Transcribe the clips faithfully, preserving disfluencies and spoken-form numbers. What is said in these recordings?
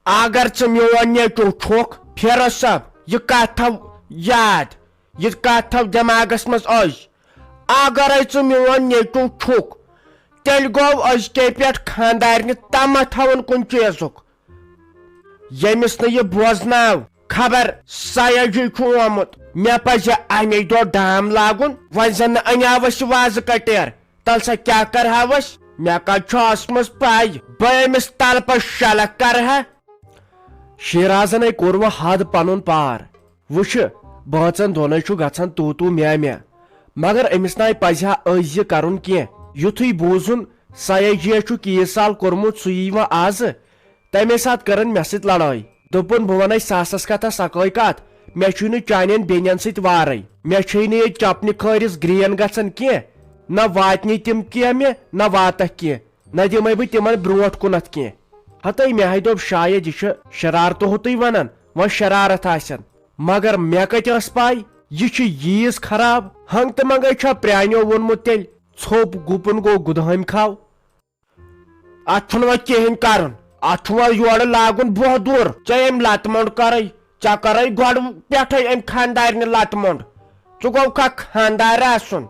اگر ژٕ میون نیٚچو چھُکھ، فیروز صٲب، یہِ کتھ تھاو یاد، یہِ کتھ تھاو دٮ۪ماغس منٛز أزۍ۔ اگرے ژٕ میون نیٚچو چھُکھ، تیٚلہِ گوٚو أزکے پٮ۪ٹھ خانٛدارنہِ تمہ تھاوُن کُنہِ چیٖزُک، ییٚمِس نہٕ یہِ بوزناو، خبر سیاجی چھُ آمُت۔ مےٚ پزِ امے دۄہ ڈام لاگُن، وۄنۍ زن نہٕ انیاو اسہِ وازٕ کٹیر، تلہٕ سا کیٛاہ کرہاو أسۍ؟ مےٚ کتہِ چھُ ٲسمٕژ پے، بہٕ أمِس تلہٕ پتہٕ شلکھ کرہا۔ شیرازن ہے کوٚر وۄنۍ حد پنُن پار۔ وٕچھِ، بٲژن دۄنٕے چھُ گژھان تو تو مےٚ مےٚ، مگر أمِس ناے پزِ ہا أزۍ یہِ کرُن کینٛہہ۔ یُتھُے بوٗزُن سیاجیہ چھُ کیس سال کوٚرمُت، سُہ یی وۄنۍ آزٕ۔ تمے ساتہٕ کٔرٕن مےٚ سۭتۍ لڑٲے۔ دوٚپُن، "بہٕ ونے ساسس کتھا سکٲے کتھ، مےٚ چھُے نہٕ چانٮ۪ن بیٚنٮ۪ن سۭتۍ وارے۔ مےٚ چھے نہٕ ییٚتہِ چپنہِ کھٲرِس گرین گژھان کینٛہہ، نہ واتنی تِم کینٛہہ مےٚ، نہ واتکھ کینٛہہ، نہ دِمے بہٕ تِمن برونٛٹھ کُنتھ کینٛہہ۔" ہتے مےٚ ہے دوٚپ، شاید یہِ چھُ شرارتہٕ ہوٚتُے ونان، وۄنۍ شرارت آسن۔ مگر مےٚ کتہِ ٲس پاے، یہِ چھُ ییٖژ خراب۔ ہنگ تہٕ منگے چھا پرٛانیو ووٚنمُت تیٚلہِ، "ژھوٚپ گُپن گوٚو گُدہٲمۍ کھاو۔" اتھ چھُنہٕ وۄنۍ کِہیٖنۍ کرُن، اتھ چھُ وۄنۍ یورٕ لاگُن بۄہ دوٗر۔ ژےٚ أمۍ لتہٕ مۄنڈ کرے، ژےٚ کرے گۄڈٕ پٮ۪ٹھے أمۍ خانٛدارنہِ لتہٕ مۄنڈ۔ ژٕ گوٚوکھا خانٛدار آسُن؟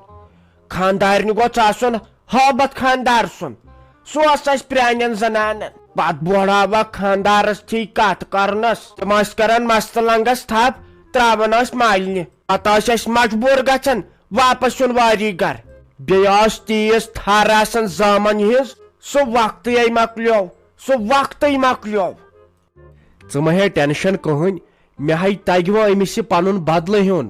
خانٛدارنہِ گوٚژھ آسُن ہٲبتھ خانٛدار سُنٛد۔ سُہ اوس اسہِ پرٛانٮ۪ن زنانن۔ پتہٕ بوڑاوکھ خانٛدارس تھی کتھ کرنس۔ تِم ٲسۍ کران مستہٕ لنگس تھپھ، تراوان ٲسۍ مالنہِ۔ پتہٕ ٲسۍ أسۍ مجبوٗر گژھان واپس یُن واری گرٕ۔ بیٚیہِ ٲس تیٖژ تھر آسان زامن ہٕنٛز، سُہ وقتٕے مۄکلیو، سُہ وقتٕے مۄکلیو۔ ژٕ مہ ہے ٹینشن کٕہٕنۍ، مےٚ ہے تگہِ وۄنۍ أمِس یہِ پنُن بدلہٕ ہیوٚن۔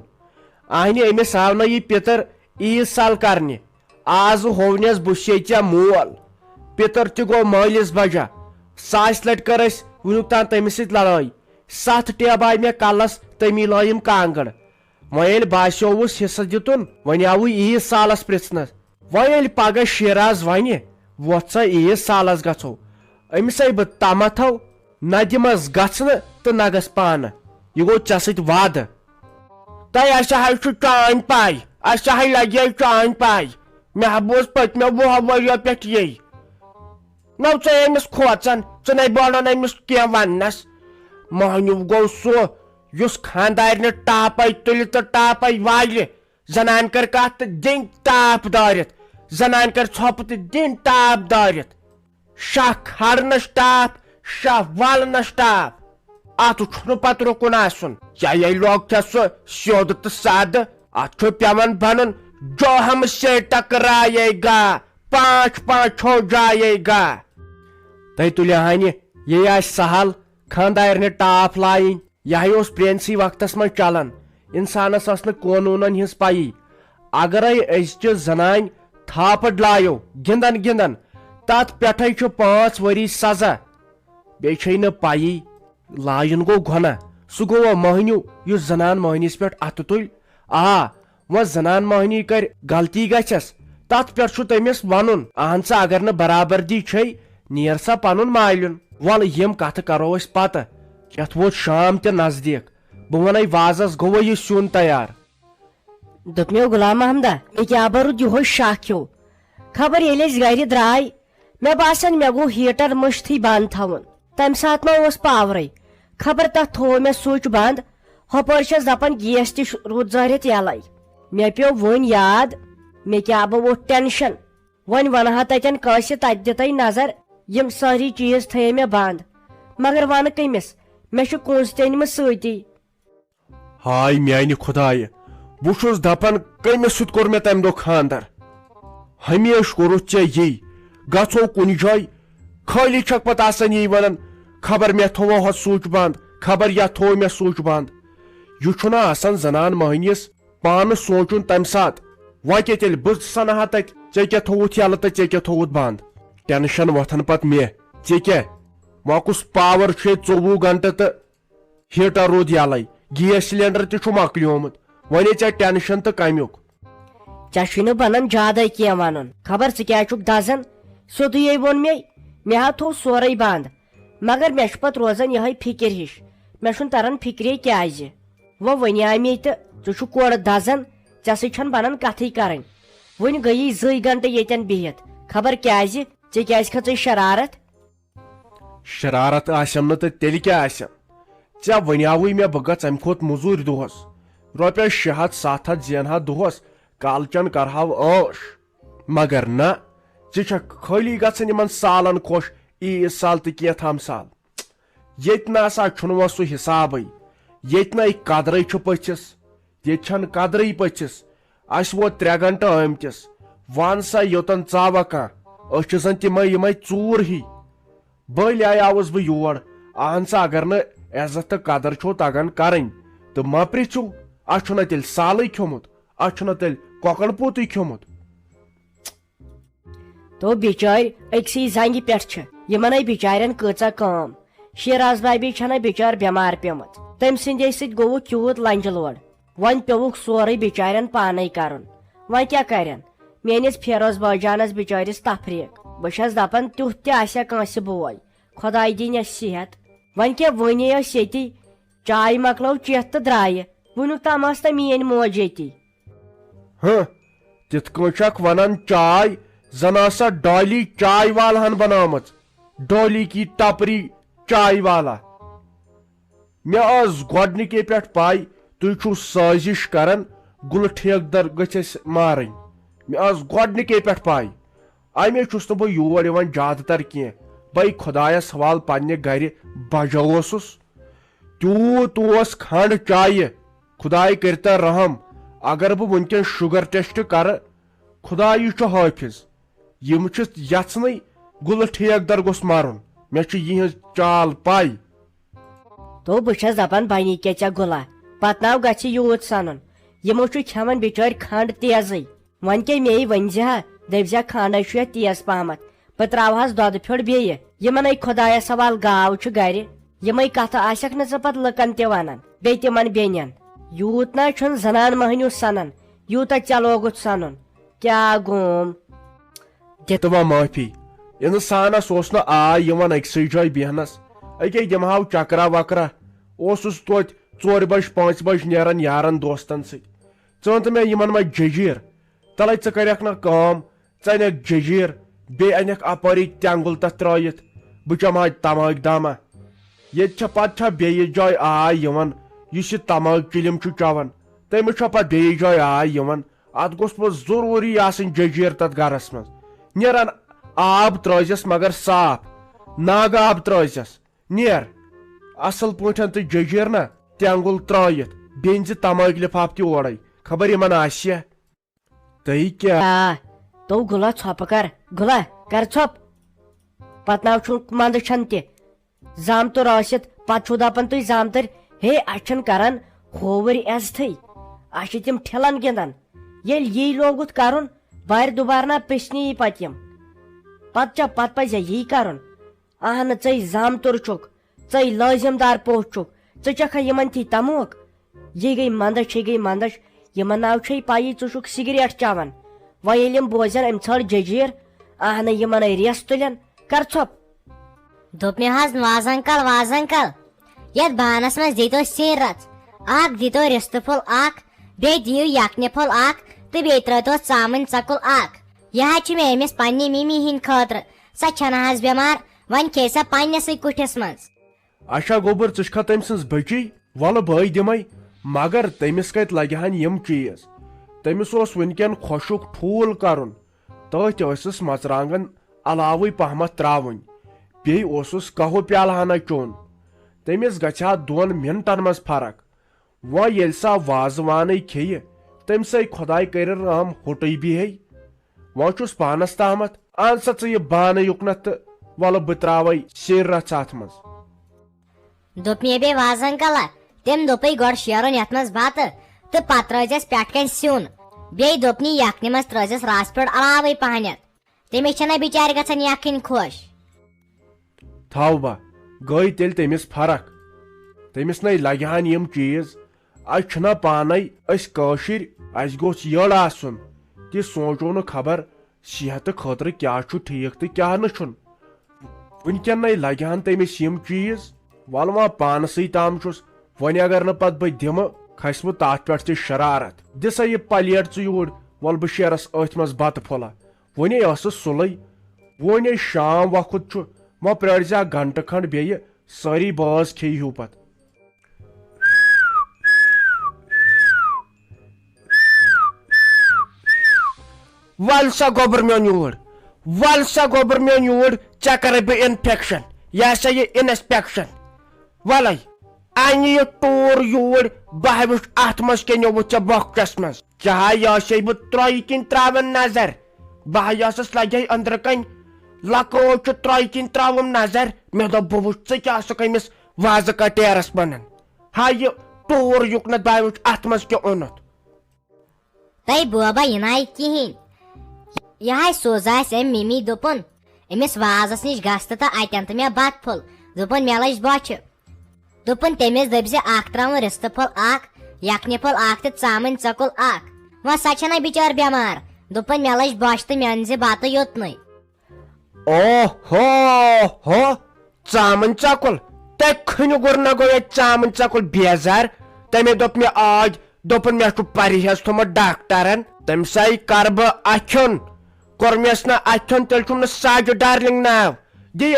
اہنہِ أمِس آو نہ یہِ پِتٕر عیٖد سال کرنہِ۔ آز ہوونس بہٕ چھُسے ژےٚ مول۔ پِتٕر تہِ گوٚو مٲلِس بجا۔ ساسہِ لٹہِ کٔر اسہِ وُنیُک تام تٔمِس سۭتۍ لڑٲے۔ ستھ ٹیبہٕ آیہِ مےٚ کلس، تٔمی لٲیم کانگٕر۔ وۄنۍ ییٚلہِ باسیووُس حصہٕ دِتُن، وۄنۍ آوُے عیٖد سالس پرژھنس۔ وۄنۍ ییٚلہِ پگاہ شیراز ونہِ، "وۄتھ سا عیٖد سالس گژھو"، أمِس ہے بہٕ تمتھو، نہ دِمس گژھنہٕ تہٕ نہ گژھ پانہٕ۔ یہِ گوٚو ژےٚ سۭتۍ وعدٕ۔ تۄہہِ اسہِ ہے چھُ چٲنۍ پاے، اسہِ ہے لگے چٲنۍ پاے۔ مےٚ بوز پٔتمیو وُہو ؤرۍیو پٮ۪ٹھ یی۔ نو ژٕ أمِس کھوژان، ژٕ نے بولان أمِس کینٛہہ وننس۔ مہنیو گوٚو سُہ، یُس خانٛدارنہِ ٹاپے تُلہِ تہٕ ٹاپے والہِ۔ زنان کر کتھ تہٕ دِنۍ ٹاپ دٲرِتھ، زنان کر ژھۄپہٕ تہٕ دِنۍ ٹاپ دٲرِتھ۔ شاہ کھارنس ٹاپ، شاہ والنس ٹاپ۔ اتھ چھُنہٕ پتہٕ رُکُن آسُن۔ چاہے لوگ چھا سُہ سیوٚد تہٕ سادٕ، اتھ چھُ پٮ۪وان بنُن، "جو ہم سے ٹکرائے گا، پانچ پانچ ہو جائے گا۔" تۄہہِ تُلہِ ہانہِ، یہِ آسہِ سہل خانٛدارنہِ ٹاپھ لایِنۍ۔ یہِ ہے اوس پرٛٲنسٕے وقتس منٛز چلان۔ انسانس ٲس نہٕ قونوٗنن ہٕنٛز پیی۔ اگرے أزچہِ زنانہِ تھاپڑ لایو گِنٛدان گِنٛدان، تتھ پٮ۪ٹھے چھُ پانٛژھ ؤری سزا۔ بیٚیہِ چھے نہٕ پیی، لایُن گوٚو گۄناہ۔ سُہ گوٚوا مٔہنیوٗ، یُس زنان مٔہنِس پٮ۪ٹھ اتھٕ تُلۍ؟ آ، وۄنۍ زنان مٔہنی کرِ غلطی گژھٮ۪س، تتھ پٮ۪ٹھ چھُ تٔمِس ونُن، اہن سا، اگر نہٕ برابردی چھے، نیر سا پنُن مالیُن۔ ولہٕ، یِم کتھٕ کرو أسۍ پتہٕ۔ یتھ ووت شام تہِ نزدیٖک، بہٕ ونَے وازس گوٚوے یہِ سیُن تیار۔ دوٚپمیو، "غلام محمدہ، مےٚ کیٛاہ بہ روٗد یِہوے شاہ کھیوٚو۔ خبر ییٚلہِ أسۍ گرِ درٛاے، مےٚ باسان، مےٚ گوٚو ہیٹر مٔشتھٕے بنٛد تھاوُن۔ تمہِ ساتہٕ ما اوس پاورے؟ خبر تتھ تھوو مےٚ سُچ بنٛد۔ ہۄپٲرۍ چھس دپان، گیس تہِ چھُ رُت زٲرِتھ یلے۔" مےٚ پیوٚو وۄنۍ یاد، مےٚ کیٛاہ بہٕ ووٚتھ ٹینشن۔ وۄنۍ ونہٕ ہا تتٮ۪ن کٲنٛسہِ، تتہِ دِتَے نظر۔ یِم سٲری چیٖز تھٲے مےٚ بنٛد، مگر ونہٕ کٔمِس؟ مےٚ چھُ کُنٛز تہِ أنمٕژ سۭتی۔ ہاے میانہِ خدایہِ، بہٕ چھُس دپان، کٔمِس سۭتۍ کوٚر مےٚ تمہِ دۄہ خانٛدر؟ ہمیشہٕ کوٚرُتھ ژےٚ یی، گژھو کُنہِ جایہِ، خٲلی چھکھ پتہٕ آسان یی ونان، خبر مےٚ تھوو ہۄ سُچ بنٛد، خبر یتھ تھوو مےٚ سُچ بنٛد۔ یہِ چھُنہ آسان زنان مٔہنِس پانہٕ سونٛچُن تمہِ ساتہٕ، وۄنۍ کیٛاہ تیٚلہِ بہٕ سنہٕ ہا تتہِ، ژےٚ کیٛاہ تھووُتھ یلہٕ تہٕ ژےٚ کیٛاہ تھووُتھ بنٛد؟ ٹینشن وۄتھان پتہٕ مےٚ، ژےٚ کیٛاہ؟ وۄنۍ کُس پاور چھُ ییٚتہِ ژوٚوُہ گنٹہٕ تہٕ ہیٹر روٗد یلے، گیس سلینڈر تہِ چھُ مۄکلیومُت، وۄنۍ ہے ژےٚ ٹینشن تہٕ کمیُک۔ ژےٚ چھُے نہٕ بنان زیادے کینٛہہ ونُن۔ خبر ژٕ کیٛازِ چھُکھ دزان؟ سیوٚدُے ووٚن مے، مےٚ ہا تھوو سورُے بنٛد۔ مگر مےٚ چھُ پتہٕ روزان یِہے فکر ہِش۔ مےٚ چھُنہٕ تران فکرے کیٛازِ۔ وۄنۍ ونے مے تہٕ ژٕ چھُکھ کورٕ دزان، ژےٚ سۭتۍ چھَنہٕ بنان کتھٕے کرٕنۍ۔ وُنہِ گٔیی زٕے گنٹہٕ ییٚتٮ۪ن بِہِتھ۔ خبر کیٛازِ؟ ژےٚ کیٛازِ کھٔژٕے شرارت؟ شرارت آسٮ۪م نہٕ تہٕ تیٚلہِ کیٛاہ آسٮ۪م؟ ژےٚ وَنیٛاوُے مےٚ بہٕ گژھٕ اَمہِ کھۄتہٕ موٚزوٗرۍ دۄہَس۔ رۄپیَس شےٚ ہَتھ ستھ ہَتھ زینہٕ ہا دۄہَس، کالچَن کَرٕ ہاو عٲش۔ مگر نہ، ژٕ چھَکھ خٲلی گژھان یِمَن سالَن خۄش، عیٖد سال تہٕ کینٛہہ تام سال۔ ییٚتہِ نہ سا چھُنہٕ وۄنۍ سُہ حسابٕے۔ ییٚتہِ نَے قدرٕے چھُ پٔژھِس۔ ییٚتہِ چھَنہٕ قدرٕے پٔژھِس۔ اَسہِ ووت ترٛےٚ گھنٹہٕ آمتِس۔ وَن سا یوٚتَن ژاوَکھ کانٛہہ۔ أسۍ چھِ زَن تِمَے یِمَے ژوٗر ہی۔ بٔلۍ آیاوُس بہٕ یور۔ اہن سا، اگر نہٕ عزت تہٕ قدر چھو تگان کرٕنۍ، تہٕ مہ پرژھِو، اَسہِ چھُنہ تیٚلہِ سالٕے کھیوٚمُت، اَسہِ چھُنہ تیٚلہِ کۄکر پوٗتٕے کھیوٚمُت۔ تو بِچٲرۍ أکسٕے زنگہِ پٮ۪ٹھ چھِ، یِمن ہے بِچارٮ۪ن کۭژاہ کٲم۔ شیراز بابی چھنہ بِچٲر بٮ۪مار پیمٕژ، تٔمۍ سٕنٛدے سۭتۍ گوٚوُکھ یوٗت لنجہِ لوڑ۔ وۄنۍ پیوٚوُکھ سورُے بِچارٮ۪ن پانے کرُن۔ وۄنۍ کیٛاہ کرن؟ میٲنِس فیروز بٲجانس بِچٲرِس تفریٖق۔ بہٕ چھس دپان، تیُتھ تہِ آسہِ ہا کٲنٛسہِ بوے۔ خۄداے دِنۍ اَسہِ صحت۔ وۄنۍ کیٛاہ، وُنی ٲسۍ ییٚتی، چاے مۄکلٲو چٮ۪تھ تہٕ درٛایہِ۔ وُنیُک تام ٲس نہٕ میٲنۍ موج ییٚتی۔ ہہ، تِتھ کٔنۍ چھکھ ونان چاے، زن ٲس سۄ ڈالی چاے والہن بنٲومٕژ۔ ڈالی کی ٹپری چاے والا۔ مےٚ ٲس گۄڈنِکے پٮ۪ٹھ پَے، تُہۍ چھِو سٲزِش کران، گُلہٕ ٹھیکہٕ در گٔژھۍ اَسہِ مارٕنۍ۔ مےٚ ٲس گۄڈنِکے پٮ۪ٹھ پَے۔ اَمے چھُس نہٕ بہٕ یور یِوان زیادٕ تر کینٛہہ۔ بَے خۄدایَس حوالہٕ پنٛنہِ گرِ بجا اوسُس۔ تیوٗت اوس کھنٛڈ چایہِ، خۄداے کٔرۍتن رحم۔ اگر بہٕ وٕنۍکٮ۪ن شُگر ٹیسٹ کرٕ، خۄدایہِ چھُ حٲفظ۔ یِم چھِ یژھنٕے گُلہٕ ٹھیکہٕ در گوٚژھ مرُن۔ مےٚ چھِ یِہٕنٛز چال پَے۔ تو بہٕ چھَس دَپان، بَنی کیٛاہ ژےٚ گُلا؟ پَتہٕ ناو گژھِ یوٗت سَنُن۔ یِمو چھُ کھٮ۪وان بِچٲرۍ کھنٛڈ تیزٕے۔ وۄنۍ کیٛاہ مے ؤنۍ زِ ہا، دٔپۍ زِ ہا، کھنٛڈَے چھُ یَتھ تیز پہمتھ۔ بہٕ ترٛاوہَس دۄدٕ پھیوٚر بیٚیہِ۔ یِمَن ہے خۄدایَس حوال گاو چھُ گَرِ۔ یِمَے کَتھٕ آسٮ۪کھ نہٕ ژٕ پَتہٕ لُکَن تہِ وَنان، بیٚیہِ تِمَن بیٚنٮ۪ن۔ یوٗت نہ چھُنہٕ زَنان مۄہنیو سَنان، یوٗتاہ ژےٚ لوگُتھ سَنُن۔ کیٛاہ گوم؟ دِ تہٕ وۄنۍ معٲفی۔ اِنسانَس اوس نہٕ آے یِوان أکسٕے جایہِ بیٚہنَس۔ أکے دِمہٕ ہاو چکرا وکرا۔ اوسُس توتہِ ژورِ بجہِ پانٛژِ بجہِ نیران یارن دوستن سۭتۍ۔ ژٕ وَن تہٕ مےٚ، یِمن ما جٔجیٖر؟ تَلَے ژٕ کَرٮ۪کھ نہ کٲم، ژٕ اَنٮ۪کھ جٔجیٖر، بیٚیہِ اَنٮ۪کھ اَپٲری تٮ۪نٛگُل تَتھ ترٛٲیِتھ۔ بہٕ چَمہٕ ہا تَمٲکۍ دامہ۔ ییٚتہِ چھےٚ پَتہٕ چھےٚ بیٚیِس جایہِ آے یِوان، یُس یہِ تَمٲکۍ چِلِم چھُ چٮ۪وان، تٔمِس چھےٚ پَتہٕ بیٚیِس جایہِ آے یِوان۔ اَتھ گوٚژھ پَتہٕ ضروٗری آسٕنۍ جٔجیٖر تَتھ گَرَس منٛز۔ نیران آب ترٛٲوزٮ۪س مگر صاف، ناگہٕ آب ترٛٲوزٮ۪س۔ نیر، اصل پٲٹھۍ تہٕ جٔجیٖر نا تٮ۪نٛگُل ترٛٲیِتھ، بیٚنہِ زِ تمٲکۍ لفاف تہِ اورے، خبر یِمن آسہِ۔ تہٕ کیٛاہ؟ آ، تو گُلا ژھۄپہٕ کر، گُلا کر ژھۄپ۔ پتہٕ ناو چھُ منٛدٕ چھَن تہِ۔ زامتُر ٲسِتھ پتہٕ چھُو دپان تُہۍ زامتٕرۍ، ہے، اَسہِ چھِنہٕ کران ہووٕرۍ عزتھٕے۔ اَسہِ چھِ تِم ٹھِلن گِنٛدان۔ ییٚلہِ یی لوگُتھ کرُن، بارِ دُبارٕ نا پرٛژھنی پتہٕ یِم۔ پتہٕ چھا، پتہٕ پزِ یی کرُن۔ اہنہٕ، ژٕے زامتُر چھُکھ، ژٕے لٲزِم دار پوٚژھ چھُکھ، ژٕ چھَکھا یِمن تھی تموک؟ یہِ گٔے منٛدچھ، یہِ گٔے منٛدچھ، یِمن ناو چھے پَیی ژٕ چھُکھ سِگریٹ چٮ۪وان۔ وۄنۍ ییٚلہِ یِم بوزن أمۍ ژھٲر جٔجیٖر، اہنہٕ، یِمن ہے ریس تُلن، کر ژھۄپ۔ دوٚپ مےٚ حظ، واز انکل، واز انکل، یتھ بانس منٛز دیٖتو سِنۍ رژھ، اکھ دیٖتو رِستہٕ پھوٚل اکھ، بیٚیہِ دِیِو یکھنہِ پھوٚل اکھ، تہٕ بیٚیہِ ترٲوتو ژامٕنۍ ژکُل اکھ۔ یہِ حظ چھِ مےٚ أمِس پننہِ مِمی ہِنٛدِ خٲطرٕ، سۄ چھنہٕ حظ بٮ۪مار، وۄنۍ کھیٚیہِ سا پننِسٕے کُٹھِس منٛز۔ اچھا گوٚبُر، ژٕ چھکھا تٔمۍ سٕنٛز بٔچی؟ وَلہٕ بٲے دِمَے، مگر تٔمِس کَتہِ لَگہِ ہَن یِم چیٖز؟ تٔمِس اوس وٕنکٮ۪ن خۄشُک ٹھوٗل کَرُن، تٔتھۍ ٲسٕس مَژرانٛگَن علاوٕے پَہمَتھ ترٛاوٕنۍ، بیٚیہِ اوسُس قہوٕ پیالہٕ ہَنا چیوٚن۔ تٔمِس گژھِ ہا دۄن مِنٹَن منٛز فرق۔ وۄنۍ ییٚلہِ سۄ وازوانٕے کھیٚیہِ، تٔمۍ سٕے خۄداے کٔرِن رحم ہوٚٹُے بیٚہے۔ وۄنۍ چھُس پانس تامتھ۔ اَن سا ژٕ یہِ بانہٕ یُکنتھ تہٕ وَلہٕ بہٕ ترٛاوَے سِر رژھ اَتھ منٛز۔ دوٚپ مےٚ بیٚیہِ وازن کلا، تٔمۍ دوٚپُے گۄڈٕ شیرُن یَتھ منٛز بَتہٕ تہٕ پَتہٕ ترٛٲوزٮ۪س پٮ۪ٹھ کَنۍ سیُن۔ بیٚیہِ دوٚپنی یَکھنہِ منٛز ترٛٲوزٮ۪س رَس پھیوٚر علاوَے پہنتھ۔ تٔمِس چھَنہ بِچارِ گژھان یَکھٕنۍ خۄش۔ تھاو با، گٔے تیٚلہِ تٔمِس فرق۔ تٔمِس نے لگہِ ہن یِم چیٖز۔ اَسہِ چھِنہ پانے أسۍ کٲشِرۍ، اَسہِ گوٚژھ یٔڑ آسُن۔ تہِ سونٛچو نہٕ خبر صحتہٕ خٲطرٕ کیٛاہ چھُ ٹھیٖک تہٕ کیٛاہ نہٕ چھُنہٕ۔ وٕنکٮ۪ن نے لگہِ ہن تٔمِس یِم چیٖز۔ وَلہٕ وۄنۍ پانسٕے تام چھُس، وۄنۍ اگر نہٕ پتہٕ بہٕ دِمہٕ، کھسہِ وۄنۍ تَتھ پٮ۪ٹھ تہِ شرارت۔ دِ سا یہِ پلیٹ ژٕ یوٗرۍ، وَلہٕ بہٕ شیرس أتھۍ منٛز بتہٕ پھوٚلہ۔ وۄنۍ ٲسٕس سُلے، وۄنۍ شام وقت چھُ، وۄنۍ پرٛٲرۍ زِ اکھ گھنٹہٕ کھنٛڈ بیٚیہِ، سٲری بٲژ کھیٚیہِ ہیوٗ پتہٕ۔ ول سا گوٚبُر میون یوٗر، ول سا گوٚبُر میون یوٗر، ژےٚ کرے بہٕ انفیکشن، یہِ ہسا یہِ انسپیکشن۔ ولے، انہِ یہِ ٹوٗر یوٗرۍ، بہٕ ہا وٕچھ اتھ منٛز کیٛاہ نیوٗوُتھ ژےٚ بۄکچس منٛز۔ ژےٚ ہا یہِ ہسے بہٕ ترٛۄیہِ کِنۍ تراون نظر، بہٕ ہا یہِ ٲسٕس لگے أنٛدرٕ کنۍ، لۄکٲو چھُ ترٛۄیہِ کِنۍ تراوُم نظر، مےٚ دوٚپ بہٕ وٕچھ ژٕ کیٛاہ چھُکھ أمِس وازٕ کٹیرس ونان۔ ہا یہِ ٹوٗر یُکنتھ، بہٕ ہا وٕچھ اتھ منٛز کیٛاہ اوٚنُتھ۔ تَے بوبا، یہِ نَے کِہیٖنۍ۔ یہِ ہاے سوز آسہِ أمۍ مِمی دوٚپُن، أمِس وازَس نِش گژھ تہٕ تہٕ اَتٮ۪ن تہٕ مےٚ بَتہٕ پھوٚل۔ دوٚپُن، مےٚ لٔج بۄچھِ۔ دوٚپُن، تٔمِس دٔپۍ زِ اَکھ ترٛاوُن رِستہٕ پھوٚل اَکھ، یَکھنہِ پھوٚل اَکھ تہٕ ژامَنۍ ژۄکُل اَکھ۔ وۄنۍ سۄ چھَنہ بِچٲر بٮ۪مار۔ دوٚپُن، مےٚ لٔج بۄچھِ تہٕ مےٚ أنۍ زِ بَتہٕ یوٚتنُے۔ اوہو، ہو، ژامن ژکل، تہ کھنہِ گُر نہ گوٚو ییٚتہِ ژامن ژکل بیزار۔ تٔمۍ دوٚپ مےٚ آج، دوٚپُن مےٚ چھُ پرہیز تھوٚمُت ڈاکٹرن۔ تٔمۍ ساے کر بہٕ اَتھیُن، کوٚر مےٚ نہ اَتھیُن، تیٚلہِ چھُم نہٕ ساجہِ ڈارلنگ ناو۔ دِ یہِ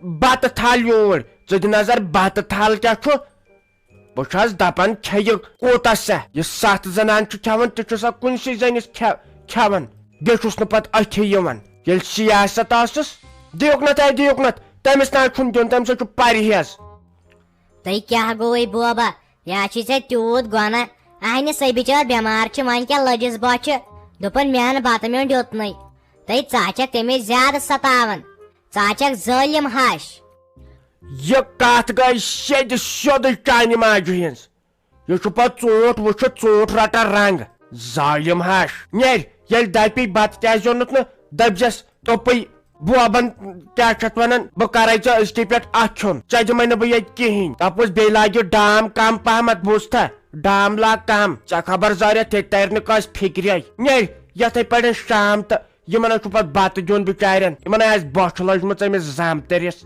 بتہٕ تھل یوٗرۍ، ژٕ دِ نظر بتہٕ تھل کیٛاہ چھُ۔ بہٕ چھَس دَپان، کھیٚیہِ کوٗتاہ سا؟ یہِ ستھ زنان چھُ کھٮ۪وان، تہِ چھُ سا کُنسٕے زٔنِس کھے-، کھٮ۪وان؟ بیٚیہِ چھُس نہٕ پتہٕ أتھی یِوان۔ ییٚلہِ سیاست ٲسٕس، دِیُکھ نہ تۄہہِ، دِیُکھ نہ۔ تٔمِس نہ چھُنہٕ دیُن، تٔمِس چھُ پرہیز۔ تۄہہِ کیٛاہ گوٚوُے بوبا؟ یا چھُے ژےٚ تیوٗت گۄناہ؟ اہنہِ سۄ بِچٲر بٮ۪مار چھِ، وۄنۍ کیٛاہ لٔجِس بۄچھِ؟ دوٚپُن، مےٚ اَن بتہٕ میوٚنٛڈ یوٚتنُے۔ تۄہہِ ژاچکھ تٔمِس زیادٕ ستاوان۔ ژاچکھ ظٲلِم ہش۔ یہِ کتھ گٔے سیٚدِ سیوٚدُے چانہِ ماجہِ ہٕنٛز۔ یہِ چھُ پتہٕ ژوٗنٛٹھ وٕچھِتھ ژوٗنٛٹھ رٹان رنگ۔ ظٲلِم ہش۔ نیرِ، ییٚلہِ دپی بتہٕ کیٛازِ اوٚنُتھ نہٕ، دٔپزٮ۪س توٚپُے بوبن کیٛاہ چھِ اتھ ونان، بہٕ کرے ژےٚ أزکی پٮ۪ٹھ اتھ کھیوٚن، ژےٚ دِمے نہٕ بہٕ ییٚتہِ کِہیٖنۍ۔ دپُس بیٚیہِ لاگہِ ڈام کم پہمتھ، بوٗزتھا؟ ڈام لاگ کم، ژےٚ خبر زٲرِتھ تہِ ترِ نہٕ کٲنٛسہِ فکرے۔ نیرِ، یتھے پٲٹھۍ شام تہٕ یِمن حظ چھُ پتہٕ بتہٕ دیُن بِچارٮ۪ن، یِمن حظ آسہِ بۄچھِ لٔجمٕژ أمِس زامتٕرِس۔